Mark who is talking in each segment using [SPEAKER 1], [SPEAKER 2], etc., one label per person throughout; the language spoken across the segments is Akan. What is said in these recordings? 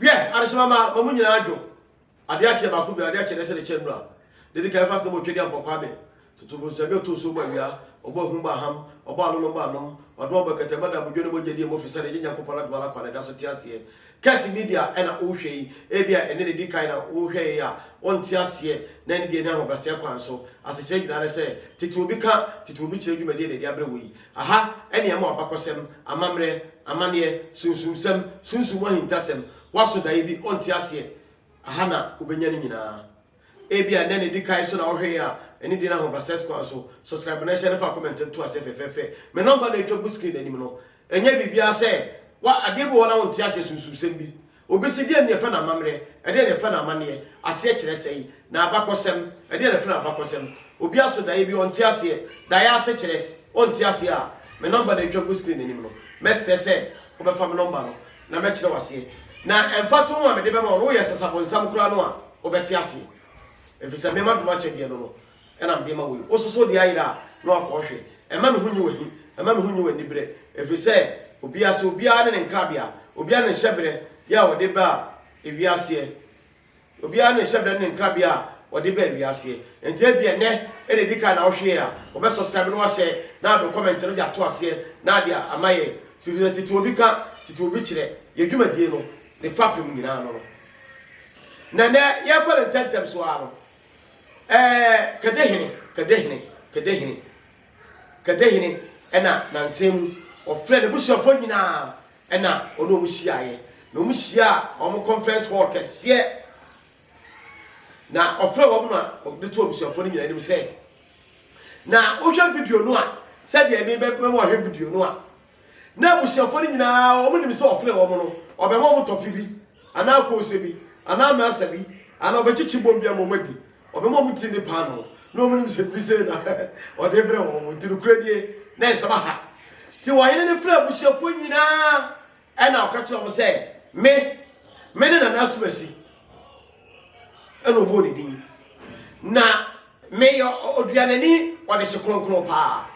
[SPEAKER 1] Wiɛ, adehyema mma, ma mo nyinaa dwo. Adeɛ akye baako bio, adeɛ akye na ɛsɛ ne kyɛ nnura. Deɛ ɛdi kan fa aseda ma Otwadia Mpɔkwame, Toto bonsua bi a ɔtɔ nsuo bɔ awia, ɔbɔ ahum bɔ aham, ɔbɔ anonom bɔ anom, ɔdom abɔ kɛtɛmma da abodwo ne mogya di emu firi sɛ deɛ Nyankopɔn adom ara kwa na ɛda so te aseɛ. Kɛse Media ɛna wohwɛ yi, ebia ɛnnɛ na ɛdi kan na wohwɛ yi a wonte aseɛ na ɛne deɛ ne ahobrɛaseɛ kwan so. Asekyerɛ nyinaa ne sɛ, tete obi ka, tete obi kyerɛ dwumadie na ɛde abrɛ wo yi. Aha ɛne ɛma w'abakɔsɛm, amammerɛ, amanneɛ, sunsumsɛm, sunsum mu ahintasɛm, w'aso daeɛ bi wonte aseɛ, aha na wobɛnya ne nyinaa. Ebia nnɛ na edi kan so na wohwɛ yɛn a, ɛne din ahobrɛasɛs kwan so. Subscribe na hyɛ na fa comment nto aseɛ fɛfɛɛfɛ. Me nɔmba na atwa gu screen anim no. Ɛnyɛ biribiara sɛ wa adeɛ bi wɔ hɔ na wonte aseɛ sunsumsɛm bi. Obi se deɛn na yɛfrɛ no amammerɛ? Ɛdeɛn na yɛfrɛ no amanneɛ? Aseɛ kyerɛ sɛn? Na abakɔsɛm? Ɛdeɛn na yɛfrɛ no abakɔsɛm? Obi aso daeɛ bi ɔnte aseɛ. Daeɛ asekyerɛ wonte aseɛ a, me nɔmba na atwa gu screen anim no. Mɛsrɛ sɛ wobɛfa me nɔmba no. na mɛkyerɛ wo aseɛ. Na mfatoho a mede bɛma wo no, woyɛ sasabonsam koraa no a, wobɛte aseɛ. Ɛfiri sɛ me m'adom akyɛdeɛ no no na mede ma wo yi. Wososo deɛ ayera a, na wakɔ hwɛ. Mma me ho nyi wo ahi, mma me ho nyi wo aniberɛ, ɛfiri sɛ obiara sɛ obiara ne ne nkrabea, obiara ne ne hyɛberɛ yɛ a ɔde ba ewiaseɛ. Obiara ne hyɛbrɛ ne ne nkrabea a ɔde baa wiaseɛ. Enti ebia ɛnnɛ na ɛdi kan na wohwɛ yɛn a, wobɛ subscribe na wahyɛ na ade wo comment no de ato aseɛ na ade ama yɛn. Firi sɛ tete obi ka, tete obi kyerɛ. Yɛn dwumadie no, ne fapem nyinaa no no. Na ɛnnɛ yɛrekɔ no ntɛmntɛm so ara no, ɛɛ Kadehene, Kadehene, Kadehene, Kadehene ɛna nansa mu ɔfrɛ n'abusuafoɔ nyinaa Ɛna ɔne wɔn hyiaeɛ. Na wɔn hyiaa wɔn conference hall kɛseɛ. Na ɔfrɛ wɔn na ɔde to abusuafoɔ no nyinaa anim sɛ, na wohwɛ video no a, sɛdeɛ me bɛma wɔahwɛ video no a, na abusuafoɔ no nyinaa wɔn nim sɛ ɔfrɛ wɔn no, ɔbɛma wɔn tɔfe bi, anaa koose bi, anaa masa bi, anaa ɔbɛkyekye bom bi ama wɔn adi, ɔbɛma wɔn ti ne paano, na wɔn nim sɛ biribi sei na ɔde brɛ wɔn, nti nokorɛ nie, na nsɛm aha. Nti ɔhene no frɛɛ abusuafoɔ nyinaa ɛna ɔka kyerɛ wɔn sɛ, me, me ne Nana Asumasi, ɛna ɔbɔɔ ne din. Na meyɛ oduanani ɔdehye kronkron paa.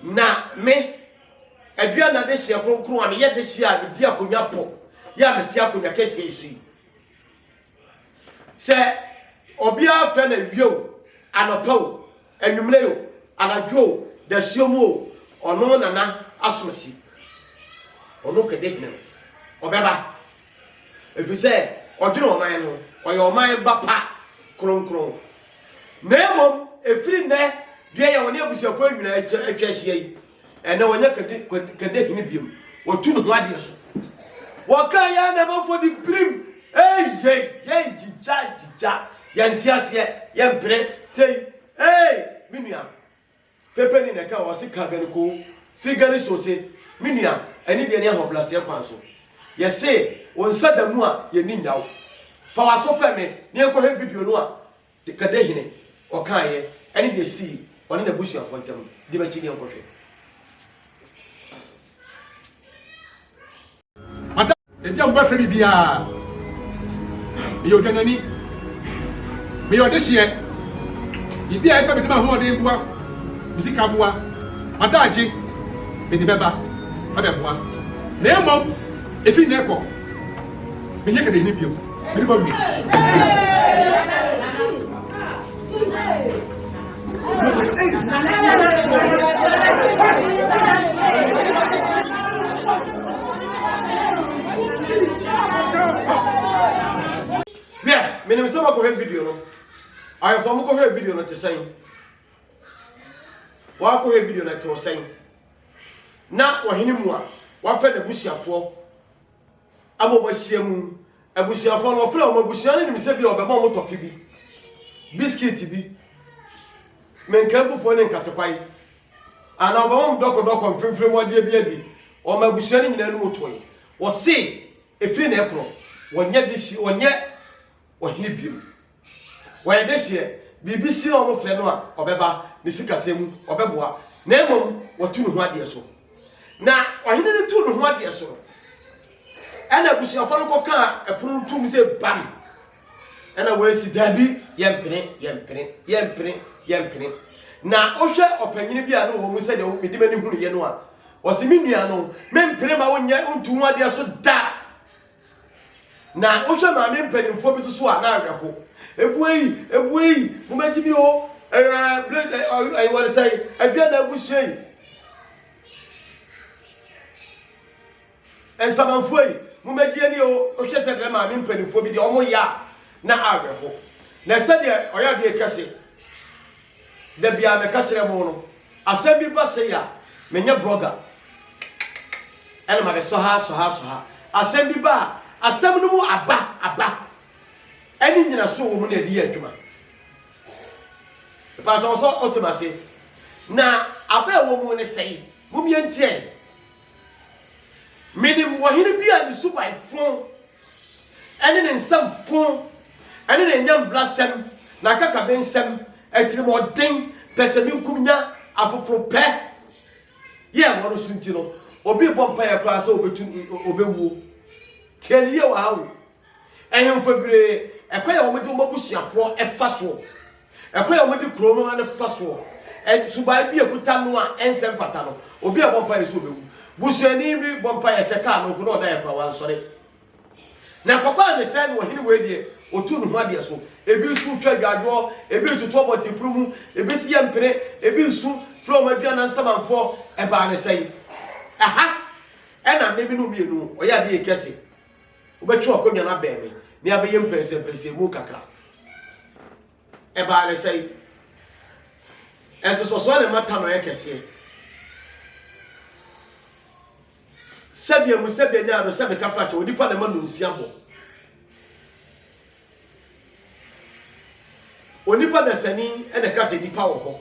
[SPEAKER 1] Na me, aduana dehyeɛ kronkron a meyɛ dehyeɛ a medi akonnwa po, yɛ a mete akonnwa kɛseɛ yi so yi. Sɛ obiara frɛ no awia o, anɔpa o, anwummerɛ o, anadwo o, dasuo mu o, ɔno Nana Asomasi, ɔno kɛde hene no, ɔbɛba. Ɛfiri sɛ ɔdwene ɔman no ho, ɔyɛ ɔman ba pa kronkron. Na mmom, ɛfiri nnɛ deɛ yɛ wɔne abusuafoɔ nyinaa atwa ahyia yi, Ɛnɛ wɔnyɛ kade kade hene biom. Wɔtu ne ho adeɛ so. Wɔka yɛn na ɛmanfoɔ de birim. Ei yei yei gyigya gyigya. Yɛnte aseɛ yɛmpene sei. Ei me nua. Pepe ni na ɛka wɔ se ka gani ko fi gani so se me nua ɛne deɛ ne ahobrɛaseɛ kwan so. Yɛse wo nsa da mu a yɛni nya wo. Fa w'aso fɛ me na yɛnkɔhwɛ video no a De Kadehene ɔkaeɛ ɛne deɛ ɛsii ɔne n'abusuafoɔ ntam no, di m'akyi ne yɛnkɔhwɛ.
[SPEAKER 2] Mada ebi a mobɛfrɛ me biara, meyɛ odwanani, meyɛ ɔdehyeɛ, biribi a ɛsɛ sɛ mede m'ahoɔden boa, me sika boa, m'adagye, mede bɛba abɛboa. Na mmom, efi nnɛ rekɔ, Menyɛ kadehene bio. Mede bɔ wie.
[SPEAKER 1] Hwɛ, menim sɛ moakɔhwɛ video no. Ahwɛfoɔ mokɔhwɛ video no te sɛn? Wɔakɔhwɛ video no ɛte sɛn? Na ɔhene mu a wafrɛ n'abusuafoɔ ama wɔahyia mu. Abusuafoɔ no, wɔfrɛ wɔn abusua no nim sɛ bi a wɔbɛma wɔn tɔfe bi, biskit bi, menkaa fufuo ne nkatekwae, anaa wɔbɛma wɔn dɔkɔdɔkɔ mfimfini mu adeɛ bi adi. Wɔn abusua no nyinaa no mu toe. Wɔse ɛfiri na ɛkorɔ, wɔnyɛ dehye, wɔnyɛ ɔhene bio. Wɔyɛ dehyeɛ, biribi si na wɔfrɛ no a, ɔbɛba, ne sikasɛm mu, ɔbɛboa. Na mmom, wɔtu ne ho adeɛ so. Na ɔhene no tuu ne ho adeɛ so no, ɛna abusuafoɔ no kɔkaa ɛpono no tom sɛ bam. Ɛna wɔasi daabi, yɛmpene, yɛmpene, yɛmpene, yɛmpene. Na wohwɛ ɔpanyini bi a na ɔwɔ mu sɛdeɛ mede m'ani hunuiɛ no a, ɔse me nua no, mempene ma wonyɛ wontu ho adeɛ so da. Na wohwɛ maame mpanimfoɔ bi to so a na awerɛho. Ebue yi, ebue yi, momɛgye mi o. Ɛɛ, blade, ɛɛ, wɔde sɛ aduane abusua yi. Nsamanfoɔ yi, mommɛgye ani o, wohwɛ sɛ deɛ maame mpanimfoɔ bi deɛ wɔn yɛ a, na awerɛho. Na sɛdeɛ ɔyɛ adeɛ kɛse, da biara mɛka kyerɛ mo no, asɛm bi ba sei a, menyɛ blogger, ɛna mabɛsɔ ha, sɔ ha, sɔ ha. Asɛm bi ba a, asɛm no mu aba, aba, ɛne nyinasoɔ wɔ mu na ɛde yɛ adwuma. Mpakyɛw sɛ ɔte ase. Na aba a ɛwɔ mu ne sɛe, mumie ntiɛ. Menim ɔhene bi a ne suban fo, ne ne nsɛm fo, ne ne nyambrasɛm, n'akakabensɛm, atirimɔden, pɛsɛmenkominya, afoforopɛ yɛɛ wɔn so nti no, obi bɔ mpaeɛ koraa sɛ obetu obewuo. Tie ne yie wɔ ha o. Ahemfo bebree, ɛkwan a wɔde wɔn abusuafoɔ fa soɔ, ɛkwan a wɔde kuro no ano fa soɔ, suban bi a ɛkuta no a ɛnsɛ mfata no, obi a bɔ mpaeɛ sɛ ɔbɛwu. Busuani bi bɔ mpaeɛ sɛ kaa no nko na ɔda yɛ koraa wansɔre. Na ɛkɔbaa ne sɛ na ɔhene wei deɛ ɔtu ne ho adeɛ so. Ebi nso retwa adwadwoɔ, ebi retoto abɔntenpono mu, ebi si yɛ mpene, ebi nsu frɛ wɔn aduanan nsamanfoɔ. Ɛbaa ne sɛn? Ɛha ɛna me ne mmienu ɔyɛ adeɛ kɛse. Wobɛtwe w'akonnwa no abɛn me na yɛabɛyɛ mpɛnsɛmpɛnsɛmu kakra. Ɛbaa ne sɛn? Ɛntosɔsoɔ na ɛma ta no yɛ kɛseɛ. Sɛdeɛ mu sɛdeɛ nyaa no sɛ meka fra kyɛ onipa na ɛma no nsia bɔ. Onipa dasani na ɛka sɛ nipa wɔ hɔ.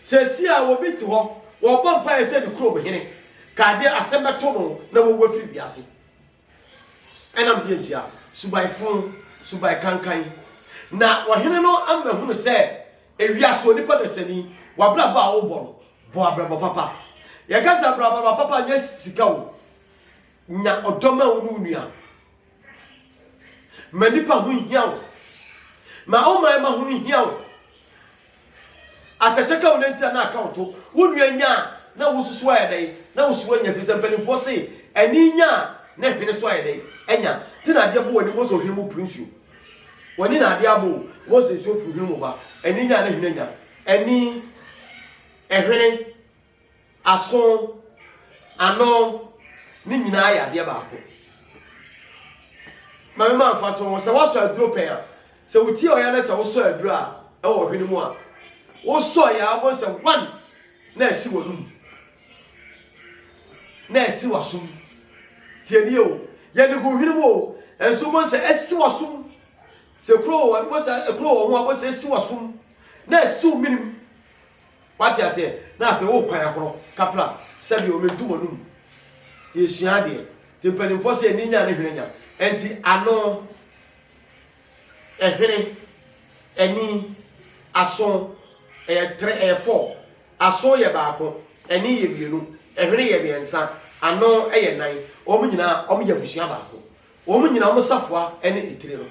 [SPEAKER 1] Seesei a obi te hɔ, wɔbɔ mpaeɛ sɛ ne kurom hene, ka adeɛ asɛm bɛto no na wawu afiri wiase. Ɛnam deɛ ntia? Suban fo, suban kankan. Na ɔhene no ama hunu sɛ ewiase onipa dasani, w'abrabɔ a wobɔ no, bɔ abrabɔ papa. Yɛka sɛ abrabɔ papa nyɛ sika o. Nya ɔdɔ ma wo ne wo nua. Ma nipa ho nhia wo. Ma wo man ma ho nhia wo. Atɛkyɛ ka wo nanti a na aka wo to. Wo nua nya a na wo nso so ayɛ dɛn? Na wo so anya fi sɛ mpanimfoɔ se ani nya a na hwene so ayɛ dɛn? Anya. Ti na adeɛ bɔ w'ani wɔ sɛ ohwene mu piri nsuo. W'ani na adeɛ abɔ o wɔ sɛ nsuo firi hwene mu ba. Ani nya a na hwene anya. Ani, ɛhwene, Aso, ano, ne nyinaa yɛ adeɛ baako. Ma me ma mfa to ho, sɛ woasɔ aduro pɛn a, sɛ wotie ɔya na sɛ wosɔ aduro a ɛwɔ ɔhwene mu a, wosɔ yɛ a wobɛhu sɛ one na asi w'anum na asi w'asom. Tie nie o, yɛde gu hwene mu o, nso wobɛhu sɛ asi w'asom. Sɛ kuro wɔ wobɛhu sɛ kuro wɔ ho a wobɛhu sɛ asi w'asom na asi wo menem. Wate aseɛ? Na afei wo kwan akorɔ, kafra, sɛbi o, mentu m'anum. Yɛsua adeɛ. Nti mpanimfoɔ sɛ ani nya ne hwene nya. Nti ano, ɛhwene, ani, aso, ɛyɛ tere, ɛyɛ fɔ. Aso yɛ baako, ani yɛ mmienu, ɛhwene yɛ mmiɛnsa, ano yɛ nan. Wɔn nyinaa, wɔn yɛ abusua baako. Wɔn nyinaa wɔn safoa ne etire no.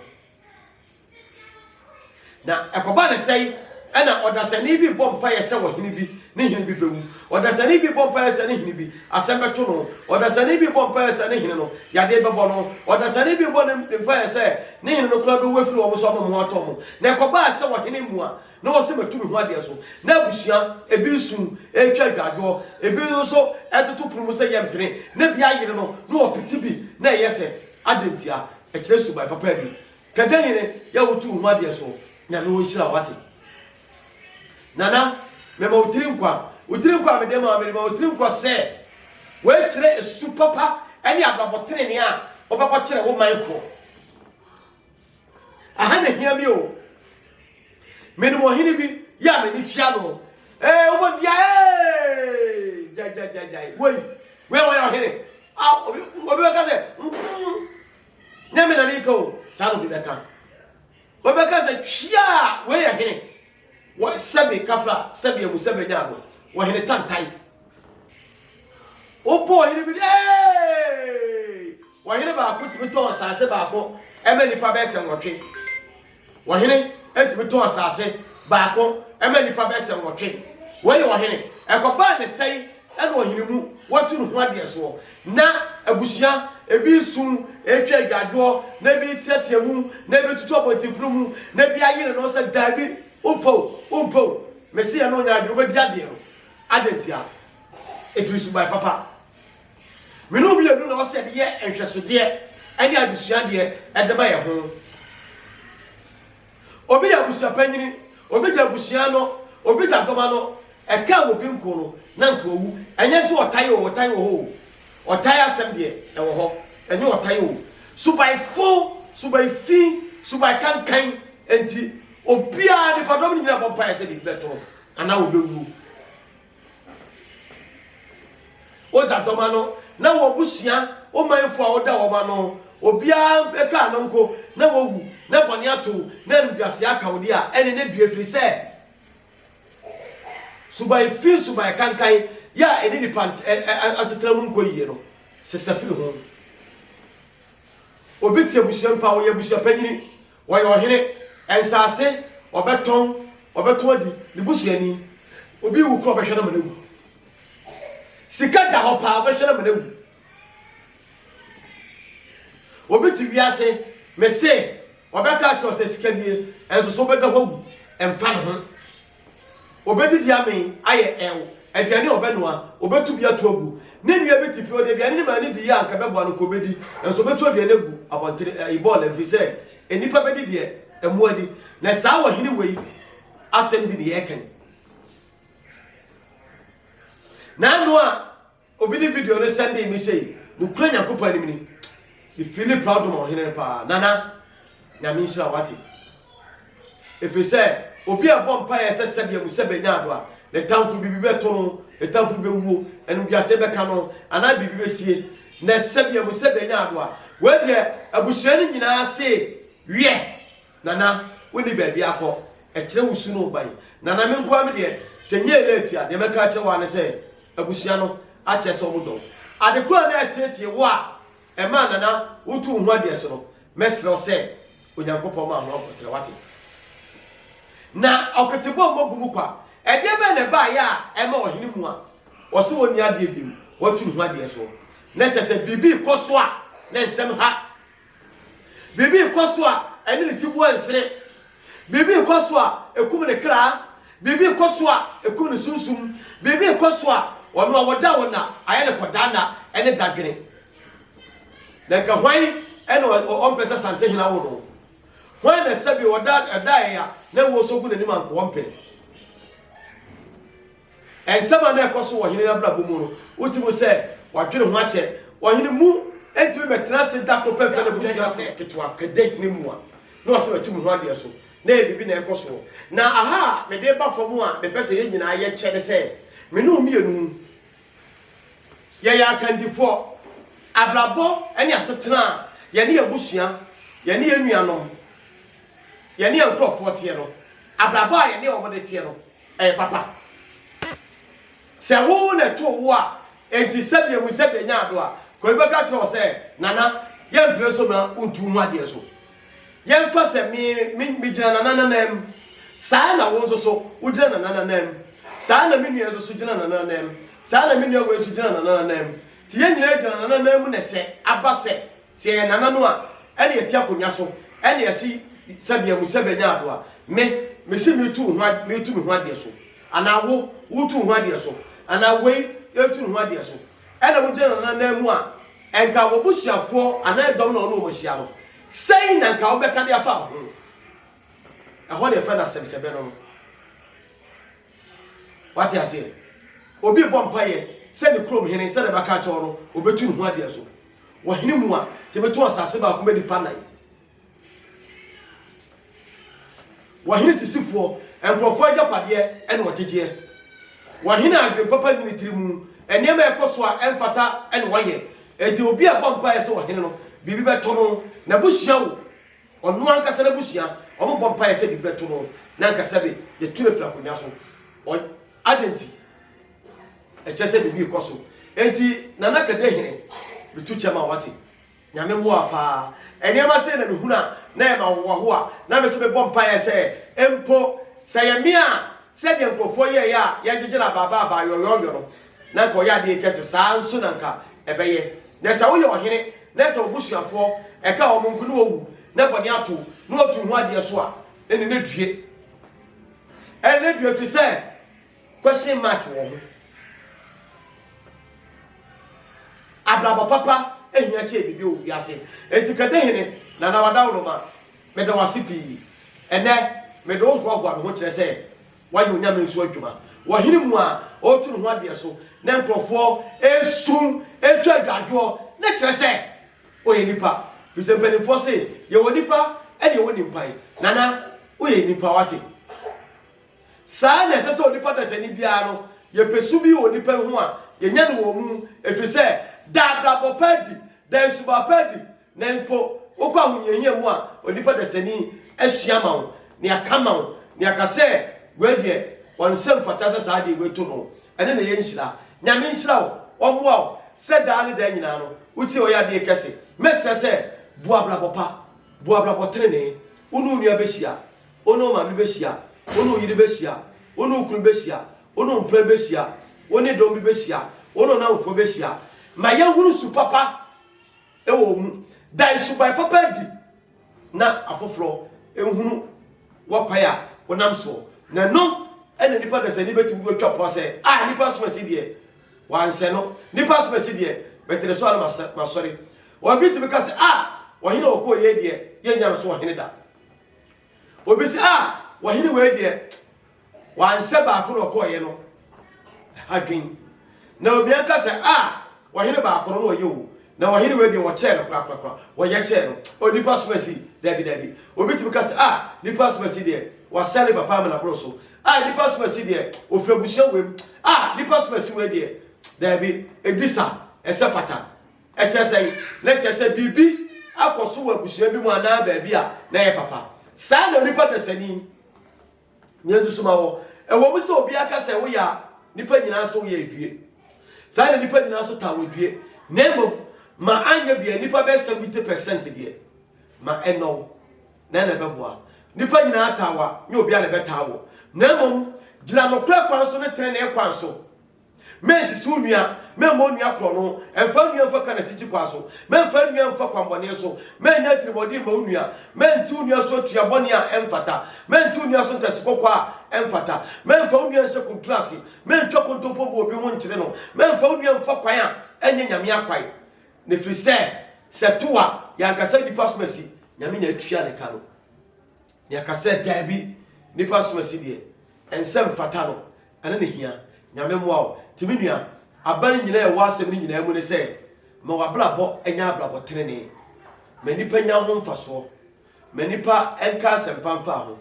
[SPEAKER 1] Na ɛkɔba ne sɛe ɛna ɔdasani bi bɔ mpaeɛ sɛ ɔhene bi ne hene bi bɛwu. Ɔdasani bi bɔ mpaeɛ sɛ ne hene bi asɛm bɛto no. Ɔdasani bi bɔ mpaeɛ sɛ ne hene no yadeɛ bɛbɔ no. Ɔdasani bi bɔ ne mpaeɛ sɛ ne hene no koraa bɛwu afiri wɔn so ama wɔn ho atɔ wɔn. Na ɛkɔbaa sɛ ɔhene mua na ɔsɛ matu me ho adeɛ so. Na abusua ebi nsu retwa adwadwoɔ, ebi nso ɛtoto pono mu sɛ yɛmpene, na bi ayere no na ɔpete bi na ɛyɛ sɛ adɛn ntia? Ɛkyerɛ suban papa bi. Kɛdɛ hene yɛ wotu wo ho adeɛ so Nyame ɔnhyira wo wate. Nana mema wo tiri nkwa wo tiri nkwa a mede ma mede ma wo tiri nkwa sɛ wɔakyerɛ esu papa ne abrabɔ tenene a wobɛbɔ kyerɛ wo manfoɔ. Aha na hia mi o. Menim ɔhene bi yɛ a m'ani tua no. Ee wobɔ dua ee gyagyagyagyai wei wei wɔyɛ ɔhene. Ah obi obi bɛka sɛ mm Nyɛ me na meka o, saa na obi bɛka. Obi bɛka sɛ twia a wei yɛ hene. Wɔ sɛbe kafra, sɛbe amu, sɛbe nya ano. Wɔ hene tantan. Wobɔ ɔhene bi ee! Ɔhene baako tumi tɔn asase baako ɛma nipa bɛyɛ sɛ nwɔtwe. Ɔhene tumi tɔn asase baako ma nnipa bɛyɛ sɛ nwɔtwe. Wei yɛ ɔhene. Ɛkɔbaa ne sɛe ɛna ɔhene mu watu ne ho adeɛ soɔ. Na abusua Ebi resu, retwa adwadwoɔ, na ebi reteatea mu, na ebi retutu abɔntenpono mu, na ebi ayere no sɛ, Daabi, wopɛ o, wompɛ o, mese yɛne wo nyɛ adwene, wobɛdi adeɛ no. Adɛn ntia? Ɛfiri suban papa. Me ne wo mmienu na ɔsɛ yɛde yɛ nhwɛsodeɛ ne adesuadeɛ de ma yɛn ho. Obi yɛ abusua panyini, obi da abusua ano, obi da dɔm ano, ɛka obi nko no, na nka owu. Ɛnyɛ sɛ ɔtae o, ɔtae wɔ hɔ o. Ɔtae asɛm deɛ, ɛwɔ hɔ. Ɛnyɛ ɔtae o. Suban fo, suban fi, suban kankan nti, obiara, nipadɔm no nyinaa bɔ mpaeɛ sɛ biribi bɛto no anaa ɔbɛwuo. Woda dɔm ano, na w'abusua, wo manfo a woda wɔn ano, obiara ka ano nko, na wowu, na bɔne ato wo, na animguase aka wo de a, ɛnne ne due, ɛfiri sɛ suban fi, suban kankan, yɛ a ɛne nipa asetena mu nkɔ yie no, sesa firi ho. Obi te abusua mpo a, ɔyɛ abusua panyini, ɔyɛ ɔhene, nsaase, ɔbɛtɔn, ɔbɛtɔn adi, ne busuani. Obi wu kora ɔbɛhwɛ no ma no awu. Sika da hɔ paa, ɔbɛhwɛ no ma no awu. Obi te wiase, mese, ɔbɛka akyerɛ sɛ sika nie, ɛnso so wobɛda hɔ awu, ɛmfa ne ho. Obedidi amee ayɛ ɛw, aduane a ɔbɛnoa, obetu bi ato agu. Ne nua bi te fie, ɔde aduane no maa no dii a anka ɛbɛboa no nka obedi, nanso obetu aduane agu abɔntene, ɛyi bɔɔla, efisɛ nnipa bedi deɛ mmoa di. Na saa ɔhene wei asɛm bi ne yɛreka yi. N'ano a Obi de video no sɛndee me sei, nokorɛ Nyankopɔn anim ni, me feeli proud ma ɔhene no paa, Nana, Nyame nhyira wo wate. Ɛfiri sɛ, obi a ɛbɔ mpaeɛ sɛ sɛdeɛ mu sɛ bɛnya ado a, ne tamfo biribi bɛto no, ne tamfo bɛwuo, animguaseɛ bɛka no, anaa biribi bɛsie. Na sɛdeɛ mu sɛ bɛnya ado a, wei deɛ abusua no nyinaa se wiɛ. Nana, wonni baabi akɔ. Ɛkyerɛ wo su ne wo ban. Nana, me nko ara me deɛ, sɛ nyɛɛ late a, deɛ mɛka akyerɛ wo ara ne sɛ, abusua no akyerɛ sɛ wɔdɔ wo. Ade korɔ a na ɛteetee wo a ɛmaa Nana wotuu wo ho adeɛ so no, mɛsrɛ wo sɛ Onyankopɔn ma ho abɔterɛ, wate? Na ɔketebɔ mmɔ gu mu kwa. Ɛdeɛ bɛn na ɛbaeɛ a ɛma ɔhene mua ɔse ɔnni adeɛ bio, watu ne ho adeɛ so? Na kyerɛ sɛ biribi rekɔ so a na nsɛm ha. Biribi rekɔ so a ɛne ne tiboa nsere. Biribi rekɔ so a ekum ne kra. Biribi rekɔ so a ekum ne sunsum. Biribi rekɔ so a ɔno a wɔda wo nna ayɛ no kɔdaanna ne dadwene. Na nka hwan na ɔmpɛ sɛ Santehene awo no? Hwan na sɛbi ɔda ɛdaeɛ a na wuo so gu n'anim anka ɔmpɛ? Nsɛm a na ɛkɔ so wɔ ɔhene no abrabɔ mu no, wote mu sɛ wadwene ho akyɛ. Ɔhene mu ntumi mmɛtena ase da koro pɛ mfa n'abusua sɛ ketewa kɛdɛ hene mu a na ɔsɛ watu me ho adeɛ so. Na ɛyɛ biribi na ɛkɔ soɔ. Na aha a mede reba fam a mepɛ sɛ yɛn nyinaa yɛkyɛ ne sɛ, me ne wo mmienu, yɛyɛ akandifoɔ. Abrabɔ ne asetena a yɛne yɛn abusua, yɛne yɛn nuanom, yɛne yɛn nkurɔfoɔ teɛ no, abrabɔ a yɛne wɔn de teɛ no, Ɛyɛ papa. Sɛ wo na ɛtoo wo a, enti sɛdeɛ mu sɛdeɛ nya ado a, kɔ bi bɛka kyerɛ wo sɛ, Nana, yɛmpere so na wontu wo ho adeɛ so. Yɛmfa sɛ me, me, megyina Nana nanam. Saa na wo nso so, wogyina Nana nanam. Saa na me nua nso so gyina Nana nanam. Saa na me nua wei nso gyina Nana nanam. Nti yɛn nyinaa gyina Nana nanam na sɛ aba sɛ, Sɛ yɛyɛ nana no a, ɛne yɛte akonnwa so, ɛne yɛse sɛbea mu sɛ bɛnya ado a, me, mese meretu wo ho, meretu me ho adeɛ so, anaa wo, woretu wo ho adeɛ so, anaa wei retu ne ho adeɛ so, ɛna wogyina nana nan mu a, ɛnka w'abusuafoɔ anaa ɛdɔm na ɔne wɔn ahyia no, sɛn na nka wobɛka de afa wo ho? Ɛhɔ na yɛfrɛ no asɛmsɛbɛ no no. Wate aseɛ? Obi bɔ mpaeɛ sɛ ne kurom hene, sɛdeɛ bɛka akyerɛ wo no, ɔbɛtu ne ho adeɛ so. Ɔhene mu a, tumi tɔn asase baako ma nnipa nan. Ɔhene sisifoɔ, nkurɔfoɔ agyapadeɛ na ɔgyegyeɛ. Ɔhene a adwene papa nni ne tiri mu, nneɛma a ɛkɔ so a ɛmfata na ɔyɛ. Enti obi a ɛbɔ mpaeɛ sɛ ɔhene no, biribi bɛtɔ no, n'abusua wo, ɔno ankasa n'abusua, wɔbɔ mpaeɛ sɛ biribi bɛto no, na anka sɛbe yɛtu no afiri akonnwa so. Adɛn nti? Ɛkyerɛ sɛ biribi rekɔ so. Enti Nana Kadehene, metu kyɛ ma wo wate. Nyame mmoa wo paa. Nneɛma sei na mehunu a na ɛyɛ me ahohoahoa. Na me nso mebɔ mpaeɛ sɛ mpo sɛ ɛyɛ me a, sɛdeɛ nkurɔfoɔ yɛeɛ a yɛgyegye no abaabaabaa yɔyɔɔyɔ no, na anka ɔyɛ adeɛ kɛse saa nso na anka ɛbɛyɛ. Na sɛ woyɛ ɔhene. na sɛ w'abusuafoɔ ɛka wɔn nko ne wɔwu na bɔne ato wo na wɔtu ho adeɛ so a, ɛne ne due. Ɛne ne due ɛfiri sɛ question mark wɔ ho. Abrabɔ papa ehia kyɛn biribi wɔ wiase. Enti Kadehene, Nana Wadaworoma, meda wo ase pii. Ɛnnɛ, mede wo hoahoa me ho kyerɛ sɛ woayɛ Onyame nso adwuma. Wɔ hene mu a ɔretu ne ho adeɛ so na nkurɔfoɔ resu retwa adwadwoɔ na kyerɛ sɛ ɔyɛ nipa. Firi sɛ mpanimfoɔ se yɛwɔ nipa ɛne yɛwɔ nimpan. Nana, woyɛ nipa wate. Saa na ɛsɛ sɛ onipa dasani biara no, yɛpɛ su bi wɔ onipa ho a, yɛnya no wɔ mu, ɛfiri sɛ, da abrabɔ pa adi, da nsuba pa adi, na mpo wokɔ ahohiahia mu a, onipa dasani asua ma wo, na yɛaka ma wo, na yɛaka sɛ, wei deɛ, ɔnsɛ mfata sɛ saa adeɛ wei to no. Ɛno na ɛyɛ nhyira. Nyame nhyira wo, ɔmmoa wo, sɛ daa ne daa nyinaa no, wotie ɔyɛ adeɛ kɛse. Mɛsrɛ sɛ, bu abrabɔ pa, bu abrabɔ tenenee, wo ne wo nua bɛhyia, Wo ne wo maame bɛhyia, wo ne wo yere bɛhyia, wo ne wo kunu bɛhyia, wo ne wo mpena bɛhyia, wo ne dɔm bi bɛhyia, wo ne wo nnamfoɔ bɛhyia. Ma yɛnhunu su papa wɔ wo mu. Da suban papa adi na afoforɔ nhunu w'akwan a wonam soɔ. Na ɛno na nnipa dasani bɛtumi de atwa poa sɛ, a nnipa som asi deɛ, wansɛ no. Nnipa som asi deɛ, metere so a na masɔre. Obi tumi ka sɛ, a ɔhene a ɔkɔɔ yei deɛ, yɛnnya no so ɔhene da. Obi sɛ, ah, ɔhene wei deɛ, wansɛ baako na ɔkɔɔyɛ no, ɛha dwen. Na obi anka sɛ, ah, ɔhene baako no na ɔyɛ o, na ɔhene wei deɛ wɔkyɛɛ no korakorakora, wɔyɛ kyɛɛ no. O nipa som asi, dabi dabi. Obi tumi ka sɛ, ah, nipa som asi deɛ, wasɛ ne papa ama n'aboro so. Ah, nipa som asi deɛ, ofiri abusua wei mu. Ah, nipa som asi wei deɛ, dabi, ɛdi sa, ɛsɛ fata. Ɛkyerɛ sɛn? Na ɛkyerɛ sɛ biribi akɔ so wɔ abusua bi mu anaa baabi a na ɛyɛ papa. Saa na onipa dasani nea nso ma wɔ. Ɛwɔ mu sɛ obiara ka sɛ woyɛ a, nnipa nyinaa sɛ woyɛ adue. Saa na nnipa nyinaa nso taa wɔ due. Na mmom, ma anyɛ bia nnipa bɛyɛ 70% deɛ, ma ɛnnɔ wo. Na ɛna ɛbɛboa. Nnipa nyinaa taa wo a, nyɛ obiara na ɛbɛtaa wo. Na mmom, gyina nokorɛ kwan so ne tenenee kwan so. Mensisi wo nua, memmɔ wo nua korɔno, mfa wo nua mfa kanasikyi kwan so, mɛmfa wo nua mfa kwammɔne so, mɛnyɛ atirimuɔden mma wo nua, mɛnte wo nua so atua bɔne a ɛmfata, mɛnte wo nua so ntase kɔkɔɔ a ɛmfata, mɛmfa wo nua nhyɛ kuntunu ase, mɛntwa kontompo mmɔ obi ho nkyere no, mɛmfa wo nua mfa kwan a ɛnyɛ Nyame akwan, na ɛfiri sɛ, sɛ ɛto a, yɛankasa nnipa som asi, Nyame na atua ne ka no. Na yɛaka sɛ, Daabi, nnipa som asi deɛ, ɛnsɛ mfata no. Ɛno na ehia. Nyame mmoa wo. Nti me nua, aba no nyinaa a ɛwɔ asɛm no nyinaa mu ne sɛ, ma w'abrabɔ nyɛ abrabɔ tenenee. Ma nnipa nya ho mfasoɔ. Ma nnipa nka asɛmpa mfa ho.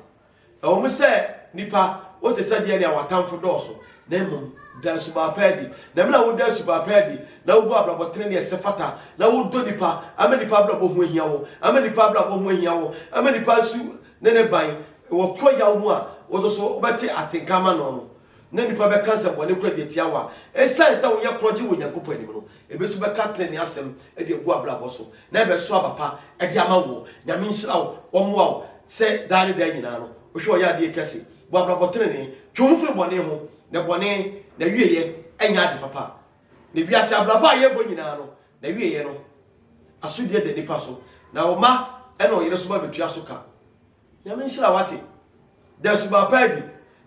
[SPEAKER 1] Ɛwɔ mu sɛ nnipa, wote sɛ deɛ nea w'atamfo dɔɔso, na mmom da suban pa adi. Na mmerɛ a woda suban pa adi, na wobɔ abrabɔ tenenee a ɛsɛ fata, na wodɔ nnipa, ama nnipa abrabɔ ho ahia wo, ama nnipa abrabɔ ho ahia wo, ama nnipa su ne ne ban, Wɔ kɔ yaw mu a, wo nso so wobɛte atenka ama no no, na nnipa bɛka nsɛmmɔne koraa de atia wo a, esiane sɛ woyɛ korɔgye wɔ Onyankopɔn anim no, ebi nso bɛka trenee asɛm de agu w'abrabɔ so, na ɛbɛso aba pa de ama woɔ. Nyame nhyira wo, ɔmmoa wo sɛ daa ne daa nyinaa no, wohwɛ ɔyɛ adeɛ kɛse. Bɔ abrabɔ trenee, twe wo ho firi bɔne ho, na bɔne, n'awieɛ nyɛ ade papa. Na wiase abrabɔ a yɛrebɔ nyinaa no, n'awieɛ no, asodie da nnipa so, na wo mma ne wo yere nso ba bɛtua so ka. Nyame nhyira wo wate. Da suban pa adi,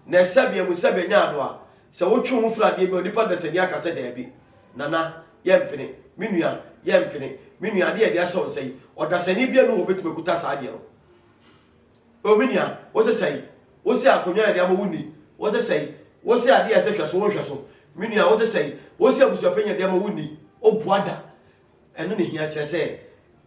[SPEAKER 1] na sɛbea mu sɛbea nya ado a, sɛ wotwe wo ho firi adeɛ bi a onipa dasani aka sɛ daabi, Nana, yɛmpene, me nua, yɛmpene, me nua, adeɛ a yɛde ahyɛ wo nsa yi, ɔdasani biara nni hɔ a ɔbɛtumi akuta saa adeɛ no. O me nua, wo se sɛe, wo se akonnwa a yɛde ama wo nni, wo se sɛe, wo se adeɛ a ɛsɛ hwɛ so wonhwɛ so, me nua, wo se sɛe, wo se abusuapanyin a yɛde ama wo nni, woboa da. Ɛno na ehia kyerɛ sɛ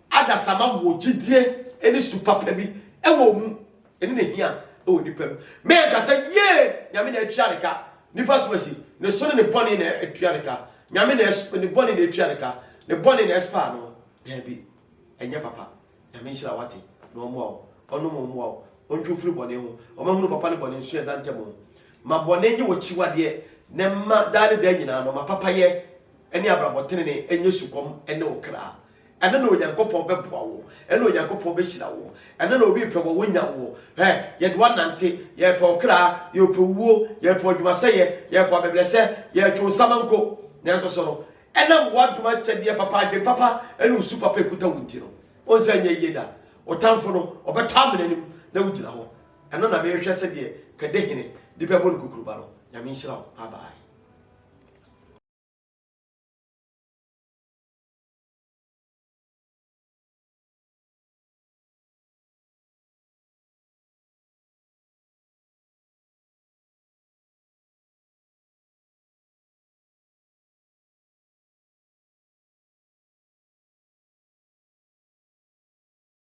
[SPEAKER 1] adasamma wɔ gyidie ne su papa bi wɔ wɔn mu. Ɛno na ehia wɔ nipa mu. Mɛnka sɛ yee Nyame na atua ne ka. Nipa so asi ne so ne ne bɔne na atua ne ka. Nyame na ne bɔne na atua ne ka. Ne bɔne na ɛspaa no. Daabi, ɛnyɛ papa. Nyame nhyira wo wate na ɔmmoa wo. Ɔnom ɔmmoa wo. Ɔntwe wo firi bɔne ho. Ɔma hunu papa ne bɔne nso ɛda ntam ho. Ma bɔne nye w'akyiwadeɛ na mma daa ne daa nyinaa no ma papayɛ ne abrabɔ tenenee nyɛ sukɔm ne wo kra. Ɛno na Onyankopɔn bɛboa wo. Ɛno na Onyankopɔn bɛhyira wo. Ɛno na obi repɛ wɔ wonya wo. Hɛ, yɛde wo anante. Yɛrepɛ wo kra, yɛrepɛ wuo, yɛrepɛ adwumasɛyɛ, yɛrepɛ abɛbrɛsɛ, yɛretwe wo nsamanko. Nanso so no, Ɛnam w'adom akyɛdeɛ papa, adwene papa ne wo su papa ɛkuta wo nti no, wo nsa nyɛ yie da. Wo tamfo no, ɔbɛtɔ amena no mu na wogyina hɔ. Ɛno na mehwɛ sɛdeɛ Kadehene de bɛbɔ no kukuruba no. Nyame nhyira wo. Bye bye.